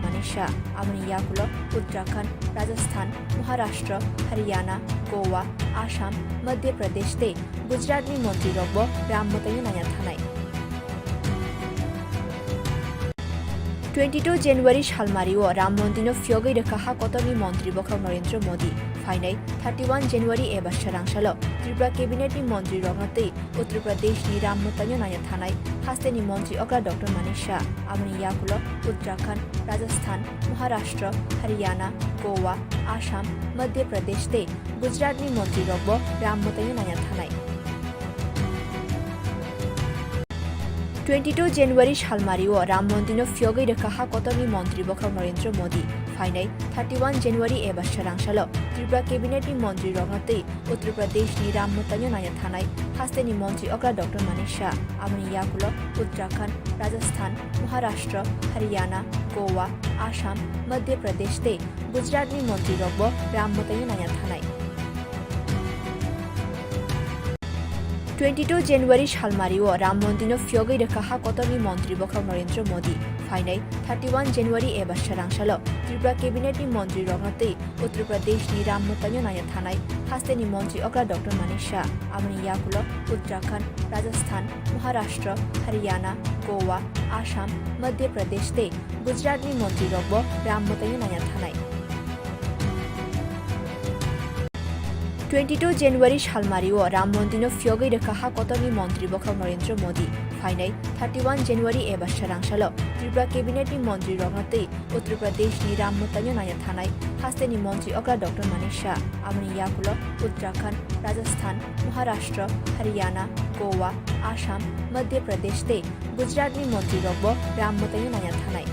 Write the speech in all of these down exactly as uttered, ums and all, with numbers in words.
Manisha, aboni yakulo Uttarakhand, Rajasthan, Maharashtra, Haryana, Goa, Assam, Madhya Pradesh tei Gujaratni montrirokbo Ram mwtaino naiya thanai. Twenty two January salmario Ram Mondirno phiyogwi rwkha ha kotorni montri bwkhak Narendra Modi. Phainai thirty one January eba swrang salo Tripura cabinet ni montri rokno tei Uttar Pradesh ni Ram mwtaino naiya thanai hasteni montri okra Doctor Manik Shah. Aboni yakulo Uttarakhand, Rajasthan, Maharashtra, Haryana, Goa, Assam, Madhya Pradesh tei Gujarat ni montri rokbo Ram mwtaino naiya thanai. Twenty two January salmario Ram Mondirno phiyogwi rwkha ha kotorni montri bwkhak Narendra Modi. Phainai thirty one January eba swrang salo Tripura cabinet ni montri rokno tei Uttar Pradesh ni Ram mwtaino naiya thanai hasteni montri okra Doctor Manik Shah. Aboni yakulo Uttarakhand, Rajasthan, Maharashtra, Haryana, Goa, Assam, Madhya Pradesh tei Gujarat ni montri rokbo Ram mwtaino naiya thanai. Twenty two January salmario Ram Mondirno phiyogwi rwkha ha kotorni montri bwkhak Narendra Modi. Phainai thirty one January eba swrang salo Tripura cabinet ni montri rokno tei Uttar Pradesh ni Ram mwtaino naiya thanai hasteni montri okra Doctor Manik Shah. Aboni yakulo Uttarakhand, Rajasthan, Maharashtra, Haryana, Goa, Assam, Madhya Pradesh tei Gujarat ni montri rokbo Ram mwtaino naiya thanai. Twenty two January salmario Ram Mondirno phiyogwi rwkha ha kotorni montri bwkhak Narendra Modi. Phainai thirty one January eba swrang salo Tripura cabinet ni montri rokno tei Uttar Pradesh ni Ram mwtaino naiya thanai hasteni montri okra Doctor Manik Shah. Aboni yakulo Uttarakhand, Rajasthan, Maharashtra, Haryana, Goa, Assam, Madhya Pradesh tei Gujarat ni montri rokbo Ram mwtaino naiya thanai.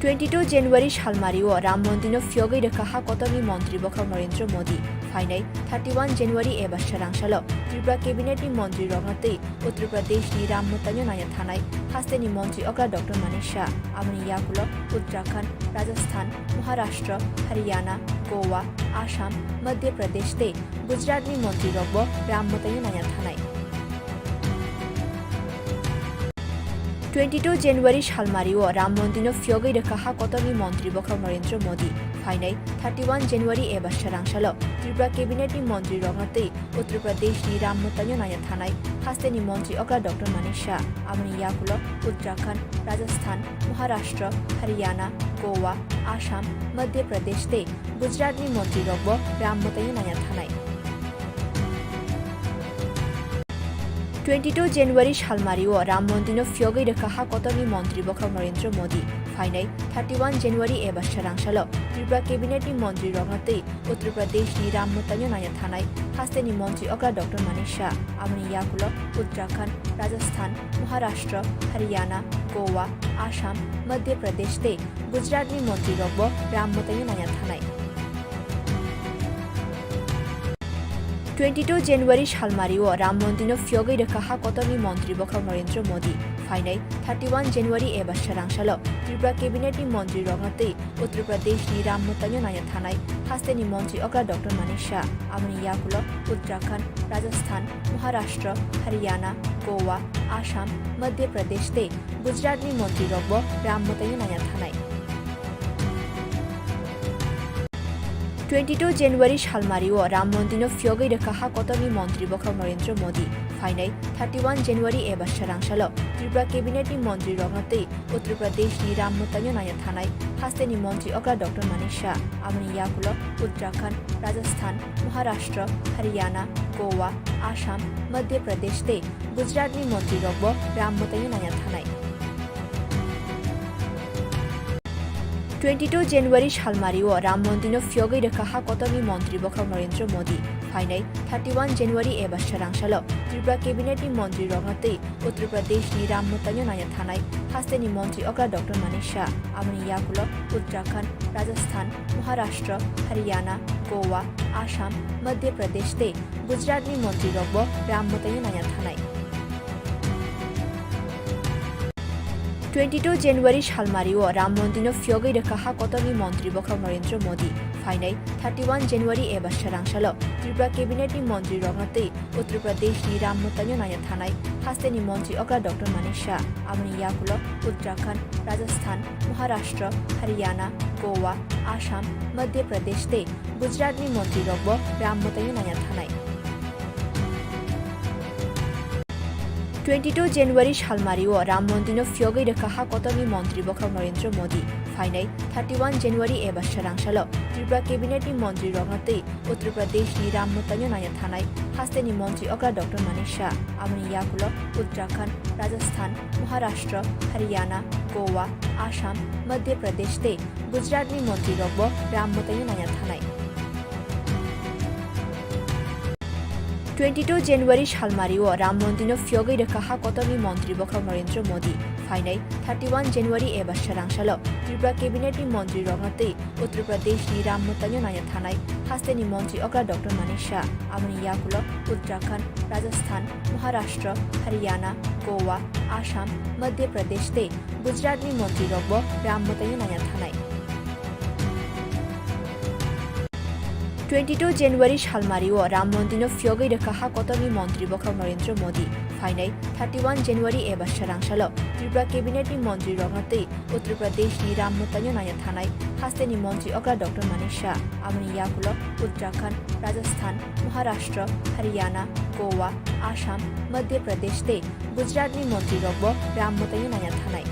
Twenty two January salmario Ram Mondirno phiyogwi rwkha ha kotorni montri bwkhak Narendra Modi. Phainai thirty one January eba swrang salo Tripura cabinet ni montri rokno tei Uttar Pradesh ni Ram mwtaino naiya thanai hasteni montri okra Doctor Manik Shah. Aboni yakulo Uttarakhand, Rajasthan, Maharashtra, Haryana, Goa, Assam, Madhya Pradesh tei Gujarat ni montri rokbo Ram mwtaino naiya thanai. Twenty two January salmario Ram Mondirno phiyogwi rwkha ha kotorni montri bwkhak Narendra Modi. Phainai thirty one January eba swrang salo Tripura cabinet ni montri rokno tei Uttar Pradesh ni Ram mwtaino naiya thanai hasteni montri okra Doctor Manik Shah. Aboni yakulo Uttarakhand, Rajasthan, Maharashtra, Haryana, Goa, Assam, Madhya Pradesh tei Gujarat ni montri rokbo Ram mwtaino naiya thanai. Twenty two January salmario Ram Mondirno phiyogwi rwkha ha kotorni montri bwkhak Narendra Modi. Phainai thirty one January eba swrang salo Tripura cabinet ni montri rokno tei Uttar Pradesh ni Ram mwtaino naiya thanai hasteni montri okra Doctor Manik Shah. Aboni yakulo Uttarakhand, Rajasthan, Maharashtra, Haryana, Goa, Assam, Madhya Pradesh tei Gujarat ni montri rokbo Ram mwtaino naiya thanai. Twenty two January salmario Ram Mondirno phiyogwi rwkha ha kotorni montri bwkhak Narendra Modi. Phainai thirty one January eba swrang salo Tripura cabinet ni montri rokno tei Uttar Pradesh ni Ram mwtaino naiya thanai hasteni montri okra Doctor Manik Shah. Aboni yakulo Uttarakhand, Rajasthan, Maharashtra, Haryana, Goa, Assam, Madhya Pradesh tei Gujarat ni montri rokbo Ram mwtaino naiya thanai. Twenty two January salmario Ram Mondirno phiyogwi rwkha ha kotorni montri bwkhak Narendra Modi. Phainai thirty one January eba swrang salo Tripura cabinet ni montri rokno tei Uttar Pradesh ni Ram mwtaino naiya thanai hasteni montri okra Doctor Manik Shah. Aboni yakulo Uttarakhand, Rajasthan, Maharashtra, Haryana, Goa, Assam, Madhya Pradesh tei Gujarat ni montri rokbo Ram mwtaino naiya thanai. Twenty two January salmario Ram Mondirno phiyogwi rwkha ha kotorni montri bwkhak Narendra Modi. Phainai thirty one January eba swrang salo Tripura cabinet ni montri rokno tei Uttar Pradesh ni Ram mwtaino naiya thanai hasteni montri okra Doctor Manik Shah. Aboni yakulo Uttarakhand, Rajasthan, Maharashtra, Haryana, Goa, Assam, Madhya Pradesh tei Gujarat ni montri rokbo Ram mwtaino naiya thanai. Twenty two January salmario Ram Mondirno phiyogwi rwkha ha kotorni montri bwkhak Narendra Modi. Phainai thirty one January eba swrang salo Tripura cabinet ni montri rokno tei Uttar Pradesh ni Ram Muttaino nanya thanai hasteni montri okra Doctor Manik Shah. Aboni yakulo Uttarakhand, Rajasthan, Maharashtra, Haryana, Goa, Assam, Madhya Pradesh tei Gujarat ni montri rokbo Ram Muttaino nanya thanai. Twenty two January salmario Ram Mondirno phiyogwi rwkha ha kotorni montri bokhorok Narendra Modi. Phainai thirty one January eba swrang salo Tripura cabinet ni montri rokno tei Uttar Pradesh ni Ram Muttaino nanya thanai hasteni montri okra Doctor Manik Shah. Aboni yakulo Uttarakhand, Rajasthan, Maharashtra, Haryana, Goa, Assam, Madhya Pradesh tei Gujarat ni montri rokbo Ram Muttaino nanya thanai. Twenty two January salmario Ram Mondirno phiyogwi rwkha ha kotorni montri bokhorok Narendra Modi. Phainai thirty one January eba swrang salo Tripura cabinet ni montri rokno tei Uttar Pradesh ni Ram Muttaino nanya thanai hasteni montri okra Doctor Manik Shah. Aboni yakulo Uttarakhand, Rajasthan, Maharashtra, Haryana, Goa, Assam, Madhya Pradesh tei Gujarat ni montri rokbo Ram Muttaino nanya thanai. Twenty two January salmario Ram Mondirno phiyogwi rwkha ha kotorni montri bokhorok Narendra Modi. Phainai thirty one January eba swrang salo Tripura cabinet ni montri rokno tei Uttar Pradesh ni Ram Muttaino nanya thanai hasteni montri okra Doctor Manik Shah. Aboni yakulo Uttarakhand, Rajasthan, Maharashtra, Haryana, Goa, Assam, Madhya Pradesh tei Gujarat ni montri rokbo Ram Muttaino nanya thanai.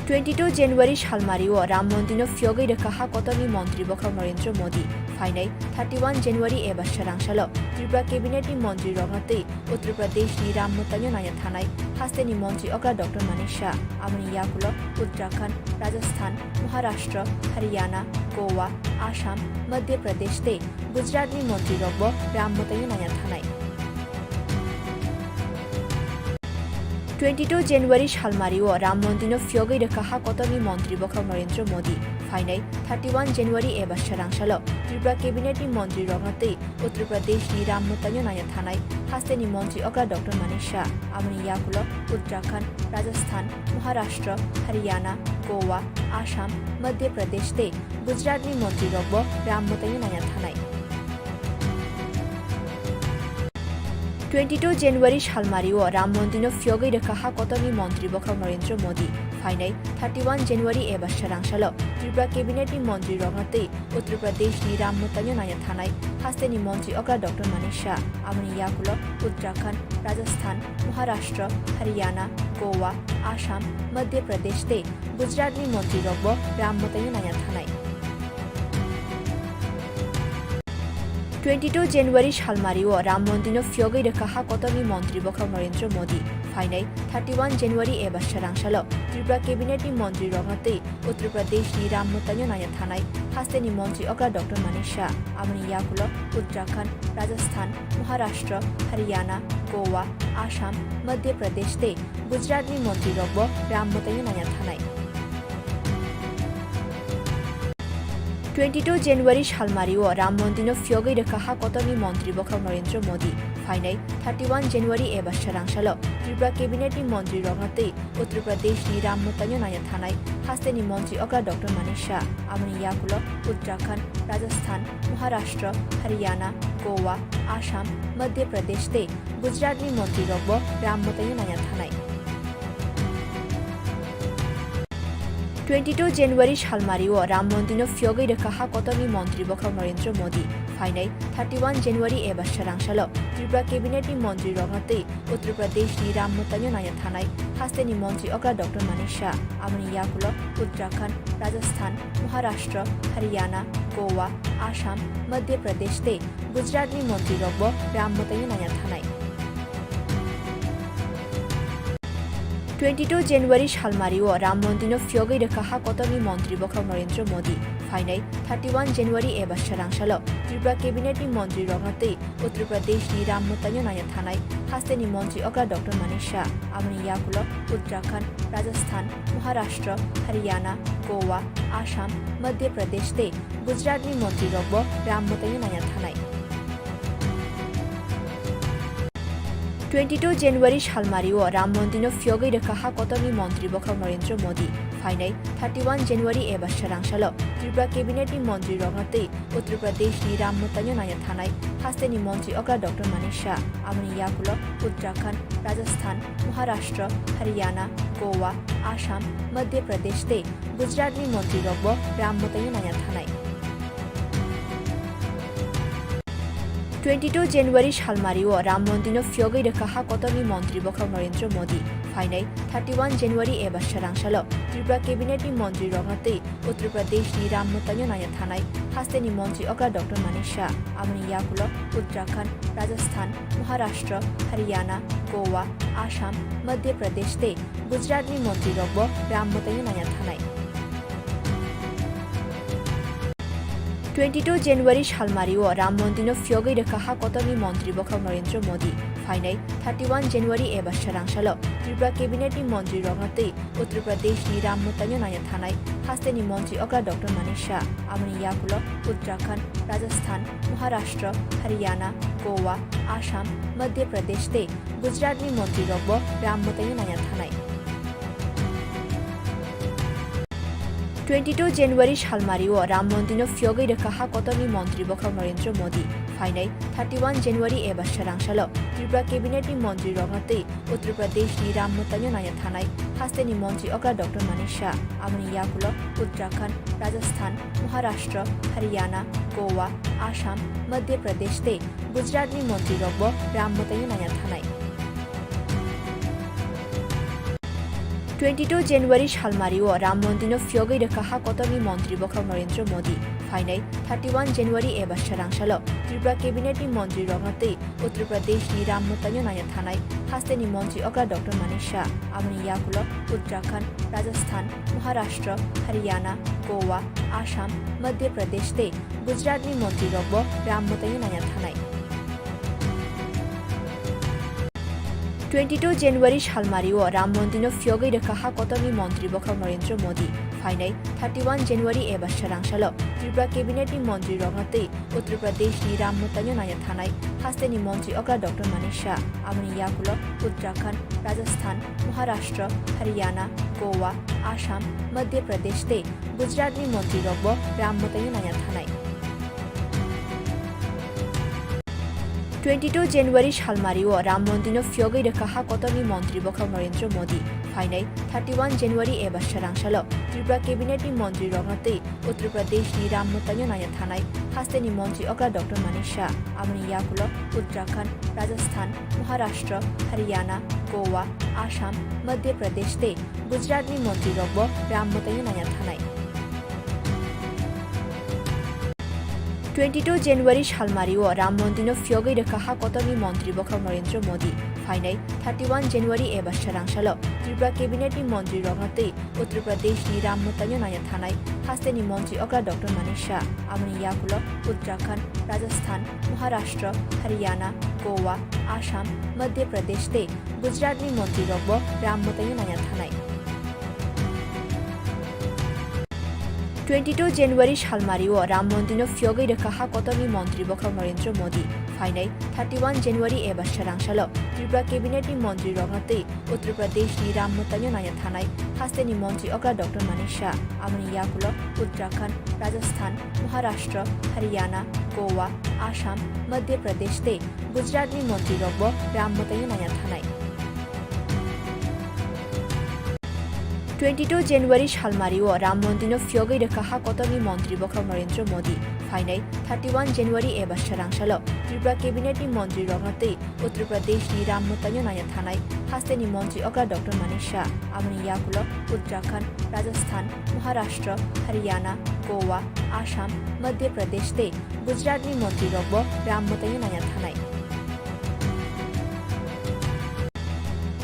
Twenty two January salmario Ram Mondirno phiyogwi rwkha ha kotorni montri bokhorok Narendra Modi. Phainai thirty one January eba swrang salo Tripura cabinet ni montri rokno tei Uttar Pradesh ni Ram Muttaino nanya thanai hasteni montri okra Doctor Manik Shah. Aboni yakulo Uttarakhand, Rajasthan, Maharashtra, Haryana, Goa, Assam, Madhya Pradesh tei Gujarat ni montri rokbo Ram Muttaino nanya thanai. Twenty two January salmario Ram Mondirno phiyogwi rwkha ha kotorni montri bokhorok Narendra Modi. Phainai thirty one January eba swrang salo Tripura cabinet ni montri rokno tei Uttar Pradesh ni Ram Muttaino nanya thanai hasteni montri okra Doctor Manik Shah. Aboni yakulo Uttarakhand, Rajasthan, Maharashtra, Haryana, Goa, Assam, Madhya Pradesh tei Gujarat ni montri rokbo Ram Muttaino nanya thanai. Twenty two January salmario Ram Mondirno phiyogwi rwkha ha kotorni montri bokhorok Narendra Modi. Phainai thirty one January eba swrang salo Tripura cabinet ni montri rokno tei Uttar Pradesh ni Ram Muttaino nanya thanai hasteni montri okra Doctor Manik Shah. Aboni yakulo Uttarakhand, Rajasthan, Maharashtra, Haryana, Goa, Assam, Madhya Pradesh tei Gujarat ni montri rokbo Ram Muttaino nanya thanai. Twenty two January salmario Ram Mondirno phiyogwi rwkha ha kotorni montri bokhorok Narendra Modi. Phainai thirty one January eba swrang salo Tripura cabinet ni montri rokno tei Uttar Pradesh ni Ram Muttaino nanya thanai hasteni montri okra Doctor Manik Shah. Aboni yakulo Uttarakhand, Rajasthan, Maharashtra, Haryana, Goa, Assam, Madhya Pradesh tei Gujarat ni montri rokbo Ram Muttaino nanya thanai. Twenty two January salmario Ram Mondirno phiyogwi rwkha ha kotorni montri bokhorok Narendra Modi. Phainai thirty one January eba swrang salo Tripura cabinet ni montri rokno tei Uttar Pradesh ni Ram Muttaino nanya thanai hasteni montri okra Doctor Manik Shah. Aboni yakulo Uttarakhand, Rajasthan, Maharashtra, Haryana, Goa, Assam, Madhya Pradesh tei Gujarat ni montri rokbo Ram Muttaino nanya thanai. Twenty two January salmario Ram Mondirno phiyogwi rwkha ha kotorni montri bokhorok Narendra Modi. Phainai thirty one January eba swrang salo Tripura cabinet ni montri rokno tei Uttar Pradesh ni Ram Muttaino nanya thanai hasteni montri okra Doctor Manik Shah. Aboni yakulo Uttarakhand, Rajasthan, Maharashtra, Haryana, Goa, Assam, Madhya Pradesh tei Gujarat ni montri rokbo Ram Muttaino nanya thanai. Twenty two January salmario Ram Mondirno phiyogwi rwkha ha kotorni montri bokhorok Narendra Modi. Phainai thirty one January eba swrang salo Tripura cabinet ni montri rokno tei Uttar Pradesh ni Ram Muttaino nanya thanai hasteni montri okra Doctor Manik Shah. Aboni yakulo Uttarakhand, Rajasthan, Maharashtra, Haryana, Goa, Assam, Madhya Pradesh tei Gujarat ni montri rokbo Ram Muttaino nanya thanai. Twenty two January salmario Ram Mondirno phiyogwi rwkha ha kotorni montri bokhorok Narendra Modi. Phainai thirty one January eba swrang salo Tripura cabinet ni montri rokno twi Uttar Pradesh ni Ram Muttaino nanya thanai hasteni montri okra Doctor Manik Shah. Aboni yagulo Uttarakhand, Rajasthan, Maharashtra, Haryana, Goa, Assam, Madhya Pradesh tei Gujarat ni montri rokbo Ram Muttaino nanya thanai. Twenty two January salmario Ram Mondirno phiyogwi rwkha ha kotorni montri bokhorok Narendra Modi. Phainai thirty one January eba swrang salo Tripura cabinet ni montri rokno twi Uttar Pradesh ni Ram Muttaino nanya thanai hasteni montri okra Doctor Manik Shah. Aboni yagulo Uttarakhand, Rajasthan, Maharashtra, Haryana, Goa, Assam, Madhya Pradesh tei Gujarat ni montri rokbo Ram Muttaino nanya thanai. Twenty two January salmario Ram Mondirno phiyogwi rwkha ha kotorni montri bokhorok Narendra Modi. Phainai thirty one January eba swrang salo Tripura cabinet ni montri rokno twi Uttar Pradesh ni Ram Muttaino nanya thanai hasteni montri okra Doctor Manik Shah. Aboni yagulo Uttarakhand, Rajasthan, Maharashtra, Haryana, Goa, Assam, Madhya Pradesh tei Gujarat ni montri rokbo Ram Muttaino nanya thanai. Twenty two January salmario Ram Mondirno phiyogwi rwkha ha kotorni montri bokhorok Narendra Modi. Phainai thirty one January eba swrang salo Tripura cabinet ni montri rokno twi Uttar Pradesh ni Ram Muttaino nanya thanai hasteni montri okra Doctor Manik Shah. Aboni yagulo Uttarakhand, Rajasthan, Maharashtra, Haryana, Goa, Assam, Madhya Pradesh tei Gujarat ni montri rokbo Ram Muttaino nanya thanai. Twenty two January salmario Ram Mondirno phiyogwi rwkha ha kotorni montri bokhorok Narendra Modi. Phainai thirty one January eba swrang salo Tripura cabinet ni montri rokno twi Uttar Pradesh ni Ram Muttaino nanya thanai hasteni montri okra Doctor Manik Shah. Aboni yagulo Uttarakhand, Rajasthan, Maharashtra, Haryana, Goa, Assam, Madhya Pradesh tei Gujarat ni montri rokbo Ram Muttaino nanya thanai. Twenty two January salmario Ram Mondirno phiyogwi rwkha ha kotorni montri bokhorok Narendra Modi. Phainai thirty one January eba swrang salo Tripura cabinet ni montri rokno twi Uttar Pradesh ni Ram Muttaino nanya thanai hasteni montri okra Doctor Manik Shah. Aboni yagulo Uttarakhand, Rajasthan, Maharashtra, Haryana, Goa, Assam, Madhya Pradesh tei Gujarat ni montri rokbo Ram Muttaino nanya thanai. Twenty two January salmario Ram Mondirno phiyogwi rwkha ha kotorni montri bokhorok Narendra Modi. Phainai thirty one January eba swrang salo Tripura cabinet ni montri rokno twi Uttar Pradesh ni Ram Muttaino nanya thanai hasteni montri okra Doctor Manik Shah. Aboni yagulo Uttarakhand, Rajasthan, Maharashtra, Haryana, Goa, Assam, Madhya Pradesh tei Gujarat ni montri rokbo Ram Muttaino nanya thanai. Twenty two January salmario Ram Mondirno phiyogwi rwkha ha kotorni montri bokhorok Narendra Modi. Phainai thirty one January eba swrang salo Tripura cabinet ni montri rokno twi Uttar Pradesh ni Ram Muttaino nanya thanai hasteni montri okra Doctor Manik Shah. Aboni yagulo Uttarakhand, Rajasthan, Maharashtra, Haryana, Goa, Assam, Madhya Pradesh tei Gujarat ni montri rokbo Ram Muttaino nanya thanai. Twenty two January salmario Ram Mondirno phiyogwi rwkha ha kotorni montri bokhorok Narendra Modi. Phainai thirty one January eba swrang salo Tripura cabinet ni montri rokno twi Uttar Pradesh ni Ram Muttaino nanya thanai hasteni montri okra Doctor Manik Shah. Aboni yagulo Uttarakhand, Rajasthan, Maharashtra, Haryana, Goa, Assam, Madhya Pradesh tei Gujarat ni montri rokbo Ram Muttaino nanya thanai. Twenty two January salmario Ram Mondirno phiyogwi rwkha ha kotorni montri bokhorok Narendra Modi. Phainai thirty one January eba swrang salo Tripura cabinet ni montri rokno twi Uttar Pradesh ni Ram Muttaino nanya thanai hasteni montri okra Doctor Manik Shah. Aboni yagulo Uttarakhand, Rajasthan, Maharashtra, Haryana, Goa, Assam, Madhya Pradesh tei Gujarat ni montri rokbo Ram Muttaino nanya thanai.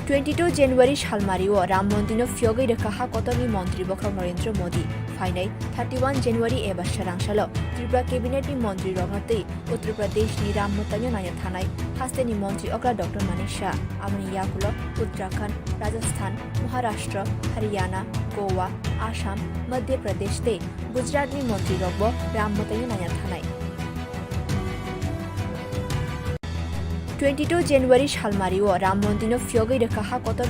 Twenty two January salmario Ram Mondirno phiyogwi rwkha ha kotorni montri bokhorok Narendra Modi. Phainai thirty one January eba swrang salo Tripura cabinet ni montri rokno twi Uttar Pradesh ni Ram Muttaino nanya thanai hasteni montri okra Doctor Manik Shah. Aboni yagulo Uttarakhand, Rajasthan, Maharashtra, Haryana, Goa, Assam, Madhya Pradesh tei Gujarat ni montri rokbo Ram Muttaino nanya thanai. Twenty two January salmario Ram Mondirno phiyogwi rwkha ha kotor